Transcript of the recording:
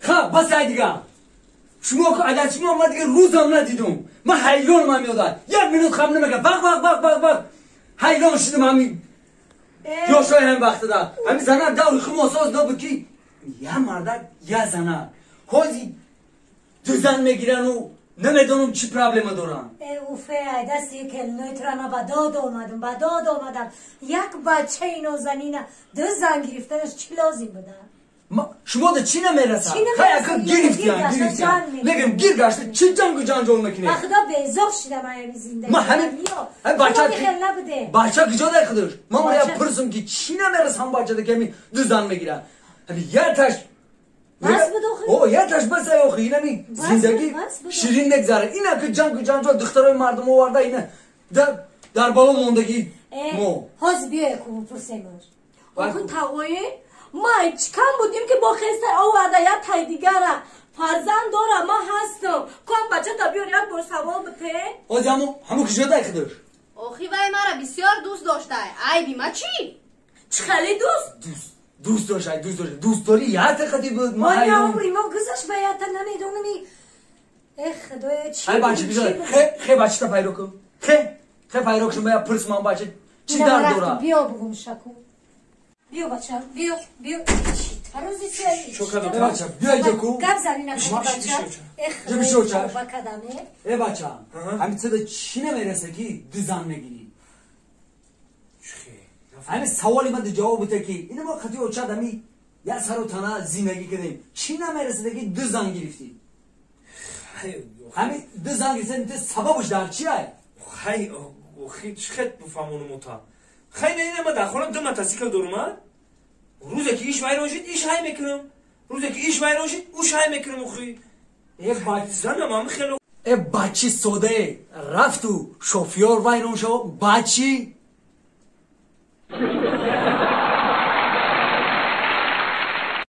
Ха, бас ай дига. Шумо агар шумо ма дига рӯзам надидум. Ман ҳайронам ҳам ёдад. Як минут хаб намекард. Вақ вақ вақ вақ вақ. Ҳайрон шудам ҳами ёшои ҳамин вақтада. Ҳамин зана даври хумо соз набуд ки я мардак, я зана. Ҳози ду зан мегирану намедонам чӣ проблема доранд. Уфе, ай дасти келинои тура ба дод омадам, ба дод омадам. Як бачаи нозанина ду зан гирифтанаш чӣ лозим буда? Шумо да чӣ намерасад? Хай, гирифтиян, гирифтиян. Мегӯям, гир гашта чӣ ҷангу ҷанҷол мекунед? Ба худо, безор шудам аями зиндагӣ. Ма ҳамин бача бача куҷо дай худаш? Ман оя пурсам ки чӣ намерасам бачада ки ҳамин ду зан мегирад? Ҳамин яташ бас буд охи? О, яташ бас ай охи, инами зиндагӣ ширин мегзарад. Ина ки ҷангу ҷанҷол духтарои мардум оварда, ина дар бало мондагӣ мо. Ҳозир биёя ку пурсемаш. Охи тағоӣ, ма чикам будем ки бо хеста оварда як тай дигара фарзанд дора, ма ҳастам. Ком бачата биёр, як бор савол бите. Ҳозир ҳаму куҷо дай худаш? Охи, вай мара бисёр дӯст доштай. Айби ма чӣ? Чӣ хеле дӯст? Дӯст дӯст доштай, дӯст доштай. Дӯстдорӣ ята қади буд. Ма умри мо гузашт ба ята, намедонам. Эх, худоё, чӣ? Ай бача куҷо? Хе, хе, бачата пайдо кун. Хе, хе, пайдо кун, бая пурс ман бача чӣ дард дора. Биё, бугум шаку. Биё, бача, биё, биё. Рӯзи бача, биё инҷо ку. Гап зани накун, бача. Эх, худоё, кадаме. Э бача, ҳамин цеда чӣ намереса ки ду зан мегирӣ? Ҳамин саволи ман ҷавоб бута ки ина мо қати очад ҳами як сару тана зиндагӣ кардем. Чӣ намерасида ки ду зан гирифтӣ? Ҳамин ду зан гирифтан сабабаш дар чи ай? Хай, чӣ хет бифаҳмонум ота? Хай, не, ина ма дар хона ду мотосикл дорум, а? Рӯзе ки иш вайрон шид, иш ҳай мекунам. Рӯзе ки иш вайрон шид, уш ҳай мекунам охи. Э бач занам ҳам хело. Э бачи содае рафту шофёр вайрон шо, бачи